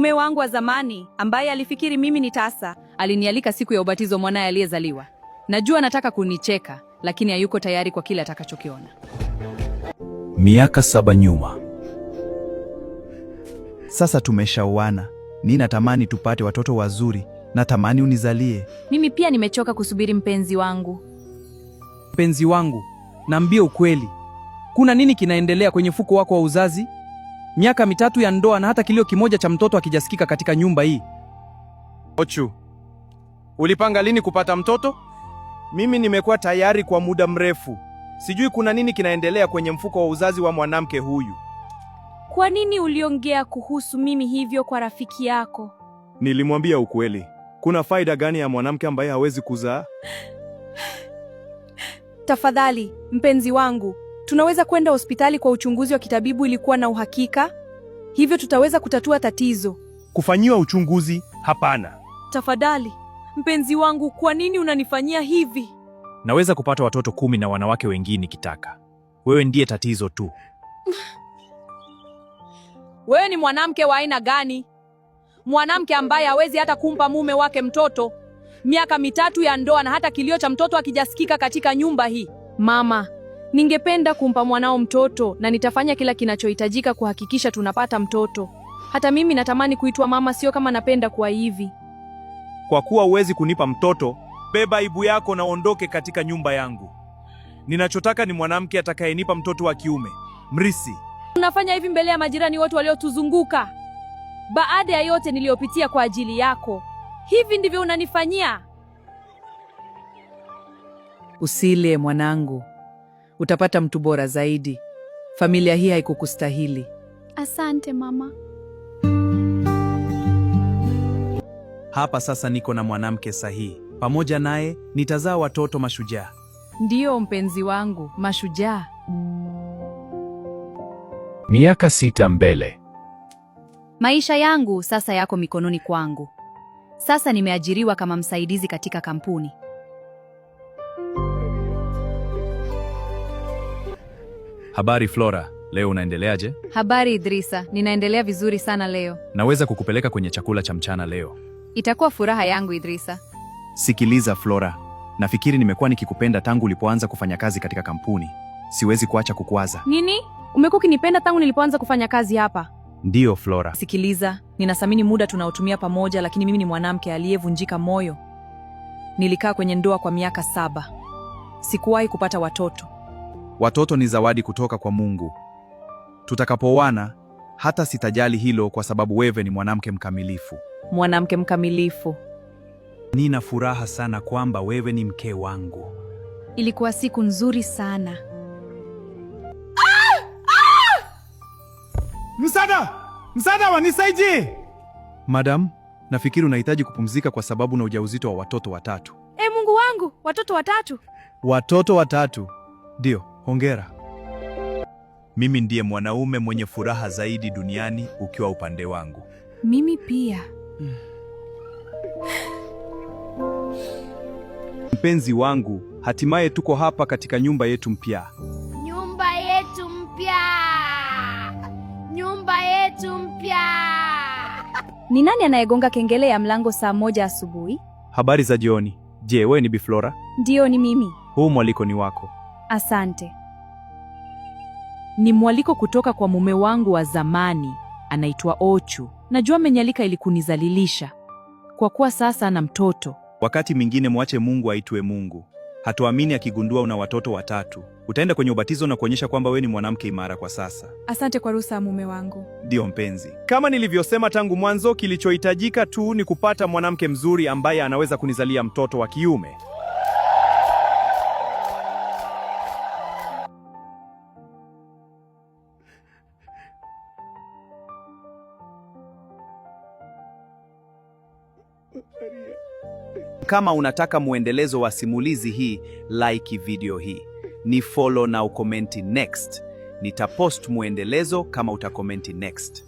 Mume wangu wa zamani ambaye alifikiri mimi ni tasa, alinialika siku ya ubatizo mwanaye aliyezaliwa. Najua anataka kunicheka, lakini hayuko tayari kwa kile atakachokiona. Miaka 7 nyuma. Sasa tumeshaoana. Ninatamani tupate watoto wazuri. Natamani unizalie. Mimi pia nimechoka kusubiri mpenzi wangu. Mpenzi wangu, naambie ukweli. Kuna nini kinaendelea kwenye mfuko wako wa uzazi? Miaka 3 ya ndoa na hata kilio kimoja cha mtoto hakijasikika katika nyumba hii. Ochu, ulipanga lini kupata mtoto? Mimi nimekuwa tayari kwa muda mrefu. Sijui kuna nini kinaendelea kwenye mfuko wa uzazi wa mwanamke huyu. Kwa nini uliongea kuhusu mimi hivyo kwa rafiki yako? Nilimwambia ukweli. Kuna faida gani ya mwanamke ambaye hawezi kuzaa? Tafadhali, mpenzi wangu, tunaweza kwenda hospitali kwa uchunguzi wa kitabibu ili kuwa na uhakika? Hivyo tutaweza kutatua tatizo. Kufanyiwa uchunguzi? Hapana. Tafadhali, mpenzi wangu, kwa nini unanifanyia hivi? Naweza kupata watoto 10 na wanawake wengine nikitaka. Wewe ndiye tatizo tu. Wewe ni mwanamke wa aina gani? Mwanamke ambaye hawezi hata kumpa mume wake mtoto. Miaka 3 ya ndoa na hata kilio cha mtoto hakijasikika katika nyumba hii. Mama, ningependa kumpa mwanao mtoto na nitafanya kila kinachohitajika kuhakikisha tunapata mtoto. Hata mimi natamani kuitwa mama, sio kama napenda kuwa hivi. Kwa kuwa huwezi kunipa mtoto, beba aibu yako na ondoke katika nyumba yangu. Ninachotaka ni mwanamke atakayenipa mtoto wa kiume, mrisi. Unafanya hivi mbele ya majirani wote waliotuzunguka. Baada ya yote niliyopitia kwa ajili yako, hivi ndivyo unanifanyia? Usilie mwanangu, utapata mtu bora zaidi. Familia hii haikukustahili. Asante mama. Hapa sasa niko na mwanamke sahihi. Pamoja naye nitazaa watoto mashujaa. Ndiyo mpenzi wangu, mashujaa. Miaka 6 mbele. Maisha yangu sasa yako mikononi kwangu. Sasa nimeajiriwa kama msaidizi katika kampuni. Habari Flora, leo unaendeleaje? Habari Idrisa, ninaendelea vizuri sana leo. Naweza kukupeleka kwenye chakula cha mchana leo. Itakuwa furaha yangu Idrisa. Sikiliza Flora, nafikiri nimekuwa nikikupenda tangu ulipoanza kufanya kazi katika kampuni. Siwezi kuacha kukuwaza. Nini? Umekuwa ukinipenda tangu nilipoanza kufanya kazi hapa? Ndiyo Flora. Sikiliza, ninathamini muda tunaotumia pamoja, lakini mimi ni mwanamke aliyevunjika moyo. Nilikaa kwenye ndoa kwa miaka 7. Sikuwahi kupata watoto. Watoto ni zawadi kutoka kwa Mungu. Tutakapoana, hata sitajali hilo kwa sababu wewe ni mwanamke mkamilifu. Mwanamke mkamilifu. Nina furaha sana kwamba wewe ni mke wangu. Ilikuwa siku nzuri sana. Msaada! Msaada, wanisaidie! Madam, nafikiri unahitaji kupumzika kwa sababu na ujauzito wa watoto 3. E Mungu wangu, watoto 3! Watoto 3? Ndiyo, hongera. Mimi ndiye mwanaume mwenye furaha zaidi duniani ukiwa upande wangu. Mimi pia. Mpenzi wangu, hatimaye tuko hapa katika nyumba yetu mpya. Nyumba yetu mpya. Nyumba yetu mpya. Ni nani anayegonga kengele ya mlango saa 1 asubuhi? Habari za jioni. Je, wewe ni Bi Flora? Ndiyo, ni mimi. Huu mwaliko ni wako. Asante. Ni mwaliko kutoka kwa mume wangu wa zamani, anaitwa Ochu. Najua amenialika ili kunizalilisha, kwa kuwa sasa ana mtoto. Wakati mwingine mwache Mungu aitwe Mungu. Hatuamini akigundua una watoto 3. Utaenda kwenye ubatizo na kuonyesha kwamba wewe ni mwanamke imara kwa sasa. Asante kwa ruhusa ya mume wangu. Ndiyo mpenzi. Kama nilivyosema tangu mwanzo, kilichohitajika tu ni kupata mwanamke mzuri ambaye anaweza kunizalia mtoto wa kiume. Kama unataka muendelezo wa simulizi hii, like video hii, ni follow na ukomenti next. Nitapost muendelezo kama utakomenti next.